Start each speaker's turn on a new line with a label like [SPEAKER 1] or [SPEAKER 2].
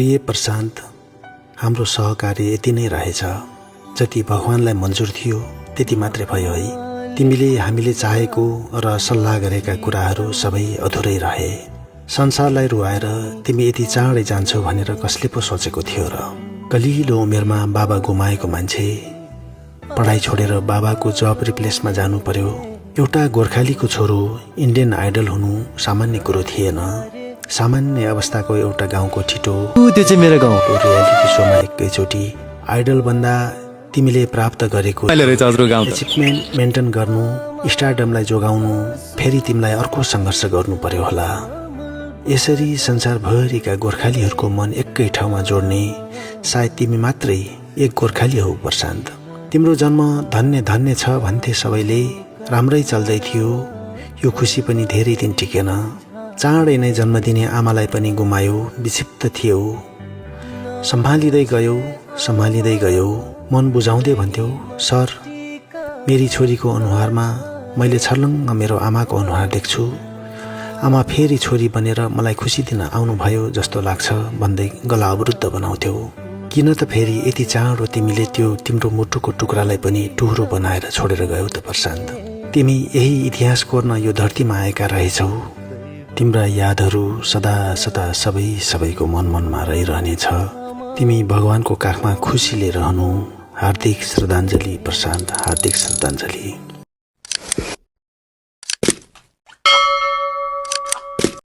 [SPEAKER 1] प्रिय प्रशान्त, हाम्रो सहकार्य यति नै रहेछ। जति भगवानलाई मन्जुर थियो त्यति मात्रै भयो है। तिमीले हामीले चाहेको र सल्लाह गरेका कुराहरू सबै अधुरै रहे। संसारलाई रुवाएर तिमी यति चाँडै जान्छौ भनेर कसले पो सोचेको थियो र। कलिलो उमेरमा बाबा गुमाएको मान्छे पढाइ छोडेर बाबाको जब रिप्लेसमा जानु पर्यो। एउटा गोर्खालीको छोरो इन्डियन आइडल हुनु सामान्य कुरो थिएन। सामान्य अवस्थाको एउटा गाउँको ठिटो
[SPEAKER 2] त्यो चाहिँ मेरो गाउँ
[SPEAKER 1] रियालिटी सोमा एकैचोटि आइडल भन्दा तिमीले प्राप्त गरेको एचिभमेन्ट मेन्टेन गर्नु, स्टारडमलाई जोगाउनु, फेरि तिमीलाई अर्को सङ्घर्ष गर्नु पर्यो होला। यसरी संसारभरिका गोर्खालीहरूको मन एकै ठाउँमा जोड्ने सायद तिमी मात्रै एक गोर्खाली हौ प्रशान्त। तिम्रो जन्म धन्य धन्य छ भन्थे सबैले। राम्रै चल्दै थियो, यो खुसी पनि धेरै दिन टिकेन। चाँडै नै जन्म दिने आमालाई पनि गुमायो, विक्षिप्त थियौ। सम्हालिँदै गयौ, मन बुझाउँदै भन्थ्यौ, सर मेरी छोरीको अनुहारमा मैले छर्लङ्ग मेरो आमाको अनुहार देख्छु। आमा फेरि छोरी बनेर मलाई खुसी दिन आउनुभयो जस्तो लाग्छ भन्दै गला अवरुद्ध बनाउँथ्यौ। किन त फेरि यति चाँडो तिमीले त्यो तिम्रो मुटुको टुक्रालाई पनि टुहुरो बनाएर छोडेर गयौ त प्रशान्त। तिमी यही इतिहास कोर्न यो धरतीमा आएका रहेछौ। तिम्रा यादहरू सदा सदा सबैको मनमा रहिरहनेछ। तिमी भगवानको काखमा खुसीले रहनु। हार्दिक श्रद्धाञ्जली प्रशान्त, हार्दिक श्रद्धाञ्जली।